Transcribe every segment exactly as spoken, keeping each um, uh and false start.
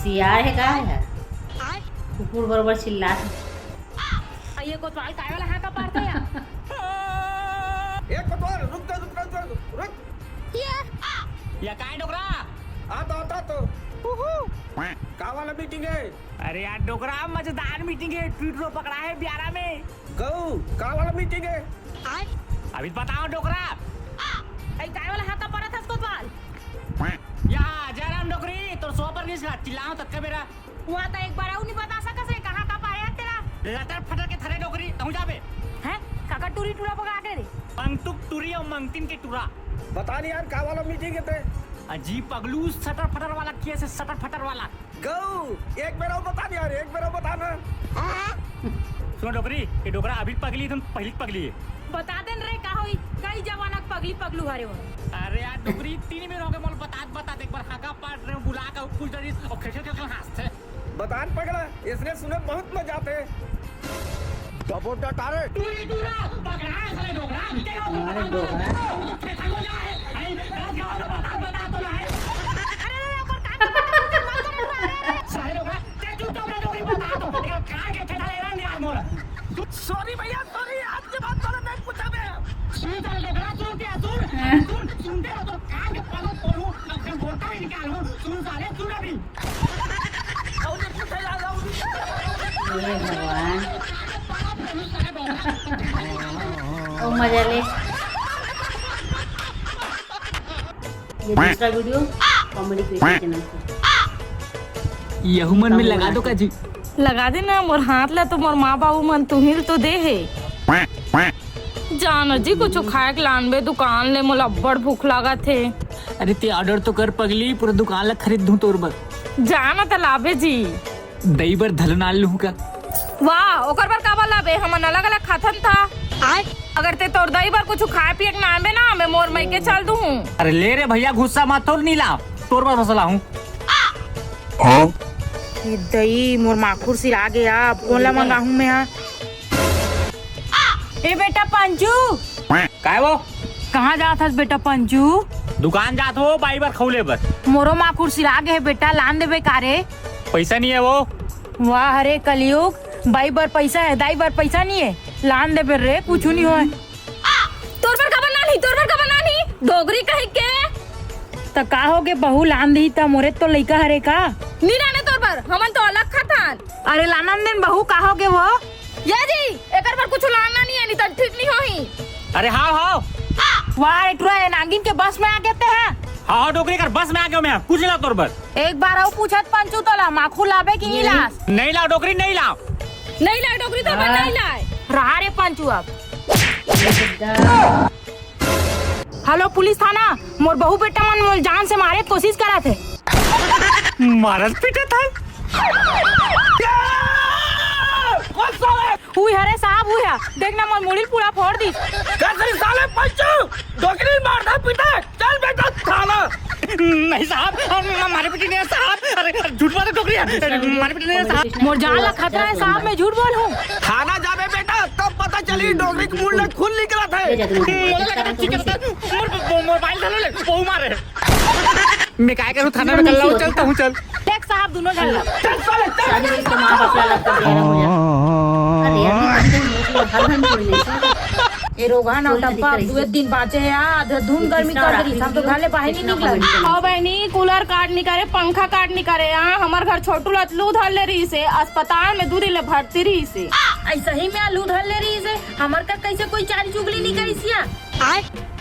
सियार हे का हे? कुकुर बरोबर चिल्लात हे। ये कोतवाल काय वाला हाका पारथे यार? ए कोतवाल, रुक दे, रुक दे, रुक दे, रुक। या काय डोकरा? आ तो, आ तो, आ तो। का वाला मीटिंग हे? अरे यार डोकरा, मजेदार मीटिंग हे, टुरी टुरा पकड़ा हे बियारा में। गऊ, का वाला मीटिंग हे? अभी बताओ डोकरा। ए, काय वाला हाका पारत हस कोतवाल? या जयराम डोकरी, तोर सोपा पर नहीं चिल्लाओ तक बेरा। वहाँ तो एक बार अउ नहीं बता सकस रे, कहाँ का पाया तेला? लटर फटर के थरे डोकरी, तहूँ जाबे। हैं? काकर टुरी टुरा पकड़ा के रे? पंतुक टुरी अउ मंगतिन के टुरा। बता नहीं यार, का वाला मीटिंग हे ते? अजीब पगलू, सटर फटर वाला किया से सटर फटर वाला। गऊ, एक बेर अउ बता नहीं यार, एक बेर अउ बता ना। सुनो डोकरी, ये डोकरा अभी पगली, तुम पहली पगली हे। बता देन रे, का होई? कई जमाना के पगली पगलू हरे वो। अरे यार डोकरी, तीन बेर होगे मोला बतात बतात, एक बार हाका पारत रहेंव, बुला के पूछ डरिस, अउ खेल खेल खेल हंसथे। बता न पगला, इसने सुने बहुत मजा आथे। डबो डटारे। टुरी टुरा, पकड़ा साले डोकरा, तेरा अरे डोकरा। अरे, अरे, ऊपर कान पकड़ के मत करे, अरे, अरे। साले डोकरा, ते चुपचाप रह, डोकरी बता तो, तेरा कान के ठेठा ले रहा है यार मोर। सॉरी भैया, सॉरी, आज के बाद साला नहीं पूछा मैं। सुन साले डोकरा, सुन क्या, सुन, सुन, सुनते रहो तो कान के पल्लू खोलूं, अब फिर बोलता ही निकालूं। सुन साले, सुन अभी। हे भगवान। ओ मजा ले। ये दूसरा वीडियो कॉमेडी क्रिएटर चैनल पे। यहू मन में लगा दो का जी। लगा दे ना, मोर हाथ ला तो मोर माँ बाबू मन तुही ल तो दे हे। जा ना जी, कुछ खाए के लानबे दुकान ले, मोला अब्बड़ भूख लागत हे। अरे ते ऑर्डर तो कर पगली, पूरा दुकान ला खरीद दूं तोर बर। जा ना त लाबे जी। दई बर धलो नान लूहूं का? वाह, ओकर बर काबर लाबे? हमन अलग-अलग खाथन था। अगर ते तोर दई बर कुछ खाए पिए के लानबे ना, मैं मोर मइके चल दूहूं। अरे ले रे भैया, गुस्सा मत, तोर नी लाव, तोर बर बस लाहूं। हाँ? ए दई, मोर माखुर सिरा गे, अब कोन ला मंगाहूं मैं हा? ए बेटा पंचू। काय वो? कहाँ जात हस बेटा पंचू? दुकान जात हो, बाई बर खौले बर। मोरो माखुर सिरा गे हे बेटा, लान देबे का रे? पैसा नहीं है वो। वाह रे कलयुग, बाई बर पैसा हे, दाई बर पैसा नहीं है, लान देबे रे, कुछ नहीं होय। तोर बर काबर लानही, तोर बर काबर लानही, डोकरी कहीं के। त का होगे बहू, लान दिही त मोरे तो लइका हरे का? नी लाने तोर बर, हमन तो अलग खाथन। अरे लानन देन बहू, का होगे वो? या जी, एकर बर कुछ लानना नहीं है, नहीं तो ठीक नहीं होही। अरे हाव, हाव। वाह रे टुरा, ए नागिन के बस में आ गे ते हा। हाव, हाव, डोकरी कर बस में आ गेंव मैं, कुछ नहीं लाव तोर बर। एक बार अउ पूछत पंचू तोला, माखुर लाबे कि नहीं लास? नहीं लाव डोकरी, नहीं लाव। नहीं लाय डोकरी तो हाँ। नहीं लाय। रहा रे पंचू अब। हेलो पुलिस थाना, मोर बहू बेटा मन मोर जान से मारे के कोशिश करत हे। मारत पीटत हे। उई हरे साहब, उई हा। देख ना मोर मुड़ी ल पूरा फोड़ दिस। कसरी साले पंचू, डोकरी मारत हे पीटत हे। चल बेटा थाना। नहीं साहब, हम मारे पीटे नहीं है साहब। अरे, अरे, झूठ बात है डोकरी है। अरे, मारे पीटे नहीं है साहब। मोर जान ला खतरा है साहब, मैं झूठ बोलहूँ। थाना जाबे बेटा, तब पता चली डोकरी के मुंह ले खून निकलत हे। मोला लगा चिकन था, मोर, मोर, मोबाइल डालो ले, वो मारे। मैं काय करूँ, थाना में कर लाओ, चलता हूँ, चल। देख साहब, दोनों झन ला। चल साले, चल। शादी के माँ बाप ला लगता है, हो जा। अरे यार, हर घर में थोड़ी नहीं। ए रोगहा नौटंपा, अब दुए दिन बाचे हे यार, धुन गर्मी कर रही, सब तो घर ले बाहर नहीं निकला। हाँ बहनी, कूलर काट नहीं करे, पंखा काट नहीं करे, हाँ, हमर घर छोटू ला लू धर ले रही से, अस्पताल में दू दिन ले भर्ती रही से। ऐसा ही में लू धर ले रही से, हमर का कैसे कोई चारी चुगली नहीं करी सिया?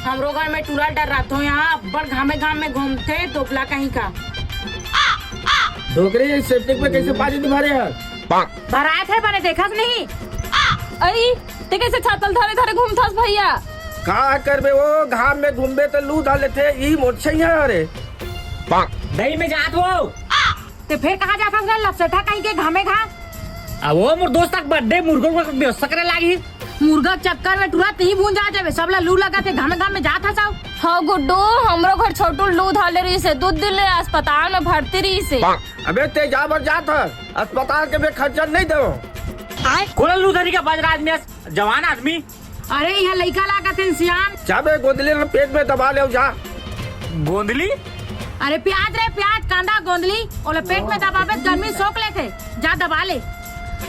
हमरो घर में टूरा डर्राथे यहाँ, अब्बड़ घामे घाम में घूमथे, दोबला कहीं का। डोकरी, सेप्टिक में कैसे पानी नहीं भरे हे? भरात हे, बने देखस नहीं। अई, ते कैसे छातल धरे धरे घूमथस भैया? का करबे वो, घाम में घूमबे त लू धर लेथे, ई मोर छैया हरे। दही में जात वो। ते फेर कहाँ जात हस रे लपसेठा कहीं के घामे घाम? अब वो मोर दोस्त तक बर्थडे, मुर्गा के व्यवस्था करे लागी। मुर्गा के चक्कर में टुरा तही भून जा जाबे, सब ला लू लगा थे घामे घाम में जात हस। हाँ गुड्डू, हमरो घर छोटू लू धर ले रही से, दू दिन ले अस्पताल में भर्ती रही से। अबे ते जा बर जात ह, अस्पताल के मैं खर्चा नहीं देवो। कोन लू धरी का बजरा आदमी, जवान आदमी। अरे यहाँ लइका लागत हे सियान। जा बे गोंदली ल पेट में दबा ले जा। गोंदली? अरे प्याज रे प्याज, कांदा, गोंदली, ओला पेट में दबाबे त गर्मी सोख लेथे। जा दबा ले।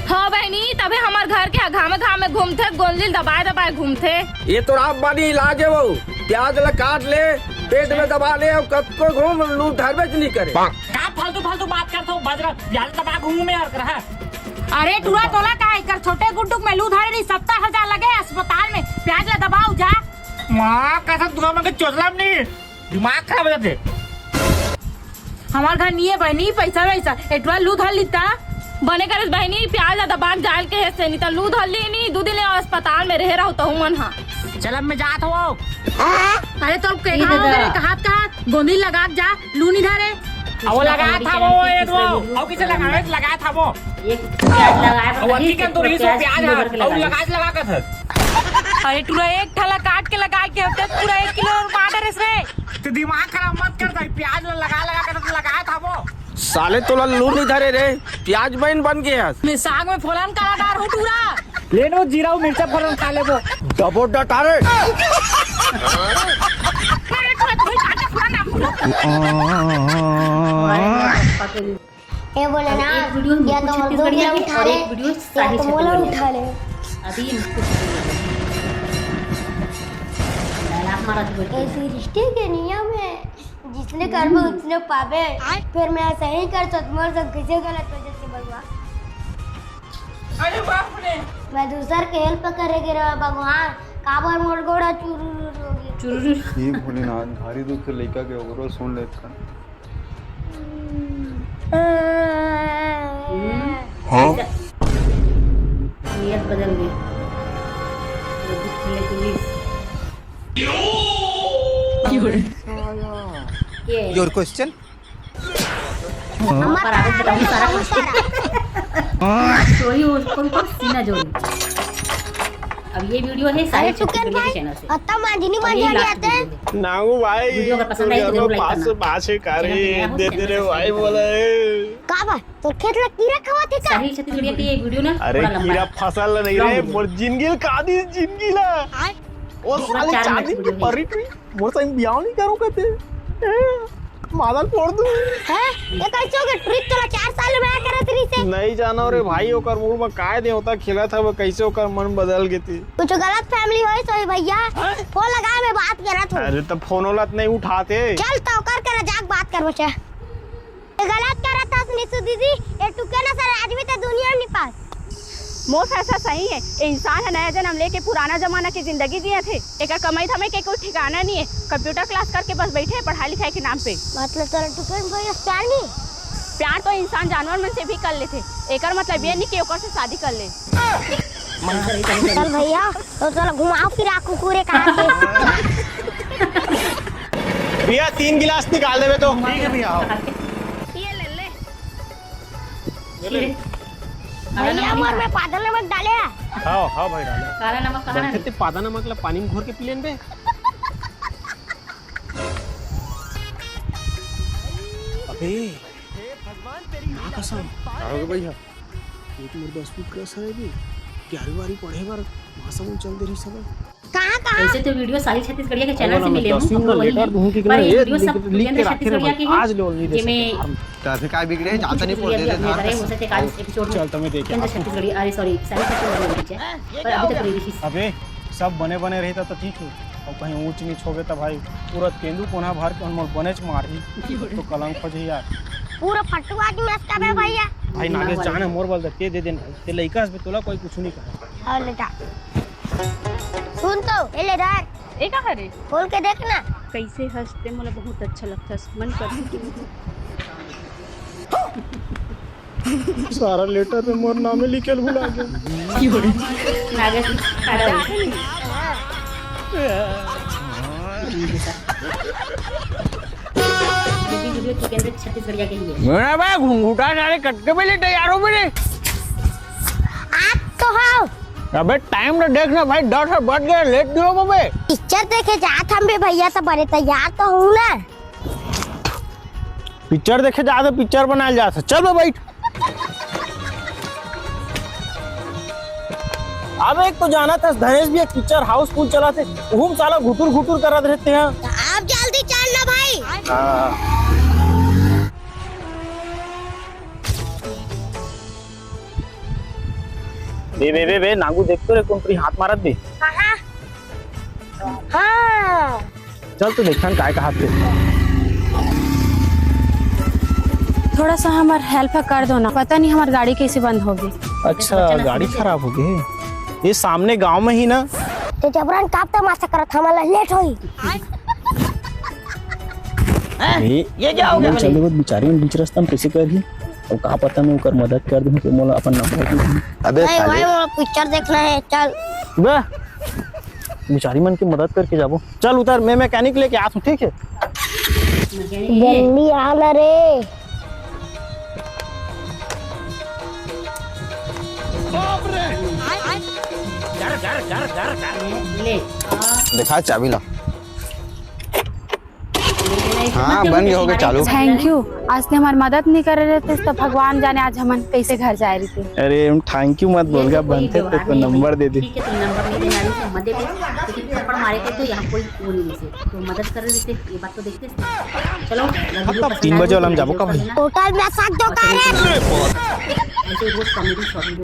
हो बहिनी, तभे हमर घर के घामे घामे घूमथे, गोंदली दबाए दबाए घूमथे। ये तो रामबानी इलाज हे वो। प्याज ला काट ले, पेट में दबा ले अउ कतको घूम, लू धरबेच नइ करे। का फालतू फालतू बात करथो बजरा? प्याज दबा घूमू मैं अउ रहा। अरे टूरा, तोला का एकर छोटे गुड्डू के में लू धरे रही, सत्तर हजार लगे अस्पताल में। प्याज ला दबाओ जा। माँ कसम, तुमन के चोचला में नहीं, दिमाग खराब हो जाथे। हमर घर नइ हे बहिनी, पैसा वैसा, ए टूरा लू धर लिता। बने करेस बहिनी, प्याज ला दबा के जाए ल कहे से, नइ त लू धर ली नी, दू दिन ले अस्पताल में रहे रहो तहू मन हा। चल अब मैं जात हवं। अरे तो के ये कहा दादा। मेरे कहात कहात गोंदी लगा के जा, लू नइ धरे। अब वो लगाए था वो, एक वो, अब किसे लगाए, लगाए था वो। एक प्याज लगाए अब बता, अति एक के अंदर ही सौ प्याज प्याज किलो है, भर के अब लगा दे। लगाए लगा के था। अरे टूरा एक ठला काट के लगा के होते, पूरा एक किलो और मार डरेस रे। तो दिमाग खराब मत कर भाई, प्याज ला लगा लगा के तो लगाए था वो। साले तोला लू नइ धरे रे, प्याज बहिन बन गे हस। मैं साग में फोलन काला डार हूँ टूरा। ले नो जीरा अउ मिर्चा फोलन खा लेबो। डबो डटारे। अरे टूरा तू ही काट के फोलन डार। ए बोले ना, एक वीडियो में या तो छत्तीसगढ़िया दो बोला के उठा और ले, एक वीडियो या साहिल तो मोला छत्तीसगढ़िया उठा ले। अभी इनको डायलॉग मारा था बेटे। ऐसी रिश्ते के नियम है, जिसने करबे उसने पाबे। फिर मैं ऐसा ही कर सकता, मोर संग कैसे गलत हो जाते भगवान। अरे बाप रे। मैं दूसर के हेल्प करे के रहा भगवान, काबर मोर गोड़ा चुरुरु हो गया। चुरुरु। हे भोलेनाथ, भारी दुख के लइका के ओकरो सुन लेत का। हाँ? नियत बदल गई। ये दुख झेलने के लिए। ये। Your question? पर आदत बताऊंगी सारा कुछ। तो ही उसको भी सीना जोड़ी। अब ये वीडियो है सारे छत्तीसगढ़ी के चैनल से। अत्ता मांझी नहीं मांझी आते। नांगू भाई, वीडियो अगर पसंद आई तो जरूर लाइक करना। पाँच सौ पाँच है, कारी दे दे रे भाई, बोला है। का बा? तो खेत ला कीरा खावा थे का? साहिल छत्तीसगढ़िया की ये वीडियो ना अरे थोड़ा लंबा कीरा है। फसल नहीं रे, मोर जिंदगी ला का दी जिंदगी ला। आय। ओ पूरा साले चार मिनट चांदी की वीडियो है। परी टुई, मोर संग बियाह नहीं करूं कहते। ए, मादल फोड़ दूं। हैं? ये कैसे हो गया? ट्रिक तोला चार साल में आया करत रही से। नहीं जानो रे भाई, ओकर मूड में काय देवता खेलत हवे, कैसे ओकर मन बदल गे ती। कुछ गलत फैमिली होई सोई भैया। हैं? फोन लगा, मैं बात करत हूँ। अरे तो फोन वाला तो नहीं उठाते। चल तो ओकर करा जाके बात कर बच्चा। गलत करत हस निशु दीदी, ए टुके ना सारे आदमी तो दुनिया में नहीं पास। मोर फैसला सही है। ए इंसान ह नया जन्म लेके पुराना जमाना के जिंदगी जियत हे। एकर कमाई धमाई के कोई ठिकाना नहीं है। कंप्यूटर क्लास करके बस बैठे है पढ़ाई लिखाई के नाम पे। मतलब तोरा टुके में कोई प्यार नहीं? प्यार तो इंसान जानवर मन से भी कर लेथे। एकर मतलब ये नहीं कि ओकर से शादी कर ले। चल भैया, तो चल घुमाओ फिर आ कुकुरे कहा के। भैया, तीन गिलास निकाल देवे तो। ठीक है भैया, आओ। ये ले ले। ले ले। भैया, मोर में पादा नमक डाले है। हाँ, हाँ भाई, डाले। काला नमक कहाँ है? बनते ते पादा नमक ला पानी में घोर के पी लेन बे। अबे, माँ कसम। का हो गया भैया? एक मोर बस में क्रश है भी। ग्यारहवीं बारहवीं पढ़े बर महासमुंद चल दे रही सब। कहाँ, कहाँ? ऐसे तो वीडियो साहिल छत्तीसगढ़िया के चैनल से मिले हूँ, दसवीं हम लोग में वही लेटर हैं। दूँ कि पर नहीं, ये ये वीडियो सब टुकेंद्र छत्तीसगढ़िया के हैं, आज ले ली जेमे तो। अभी का बिगड़े, ज्यादा नहीं पढ़ दे रे, आज एपिसोड में। चल, तो मैं देख टुकेंद्र छत्तीसगढ़िया, अरे सॉरी, साहिल छत्तीसगढ़िया के पीछे। पर अभी तक रिलीज। अबे, सब बने बने रही तो ठीक है, और कहीं ऊंच नीच हो गए तो भाई पूरा तेंदू कोना भर के उनमें बने च मारही, तो कलंक हो जाए यार। पूरा फटुआ की मस्का बे भैया। भाई नागेश जान है, मोर बल दे दे देन भाई, ते लइका हस बे, तोला कोई कुछ नहीं कहा। हाँ, ले जा। सुन तो, ए ले धर। ए का हरे? खोल के देख ना। कैसे हंसते मोला बहुत अच्छा लगता है, मन कर। सारा लेटर में मोर नाम लिखे ल भुला गया। नागेश, खड़ा हो। दीदी वीडियो टुकेंद्र छत्तीसगढ़िया के लिए। मेरा भाई घुंघुटा सारे कट्टे पे ले तैयार हो मेरे। आप तो हो। अबे टाइम ना देखना भाई, दस बज गया, लेट नहीं होगा बे। पिक्चर देखे जात हम बे भैया, सब बड़े तैयार तो हूँ ना। पिक्चर देखे जात, पिक्चर बनाए जात, चल बे बैठ। अब एक तो जाना था धनेश भी एक पिक्चर हाउसफुल चला थे, उहुम साला घुटुर घुटुर करत रहते हैं। तो आप जल्दी चल ना भाई। हाँ। बे, बे, बे, बे, नागू देख तो रे, कोन टुरी हाथ मारत बे। हाँ। चल तो देखथन काय कहात हे। थोड़ा सा हमर help कर दो ना, पता नहीं हमर गाड़ी कैसे बंद होगे। अच्छा, गाड़ी खराब होगे। ये सामने गांव में ही ना। ते जबरन काप तमाशा करत, हमला late होई। ये, ये क्या हो गया? चल, वो बिचारी मन बीच रास्ता में कैसे कर ही? अउ का पता मैं ओकर मदद कर दूं, तो मोला अपन नंबर दे दूं। अबे भाई, साले। भाई, मोला picture देखना है, चल। बे, बिचारी मन की मदद करके जाबो। चल उतर, मैं mechanic लेके आत हूँ, ठीक है? जल्दी आना रे। देखा, चाबी ला। हाँ, बन गए होगे चालू। Thank you। आज ते हमर मदद नहीं करे रहते तो भगवान जाने आज हमन कैसे घर जाए रहते। अरे, thank you मत बोल, ये तो कोई बनते तो, तो नंबर दे दे। ठीक है, तुम नंबर नहीं देना, अभी तो मत दे दे, लेकिन थप्पड़ मारे के तो यहाँ कोई वो नहीं मिलते, तो मदद कर रहे थे, ये बात तो देखते। चलो, अगर वीडियो पसंद आए तो लाइक जरूर कर लेना। तीन बजे वाला में जाबो का भाई? होटल में साथ दो और चैनल को ऐसे रोज कॉमेडी शॉर्ट वीडियो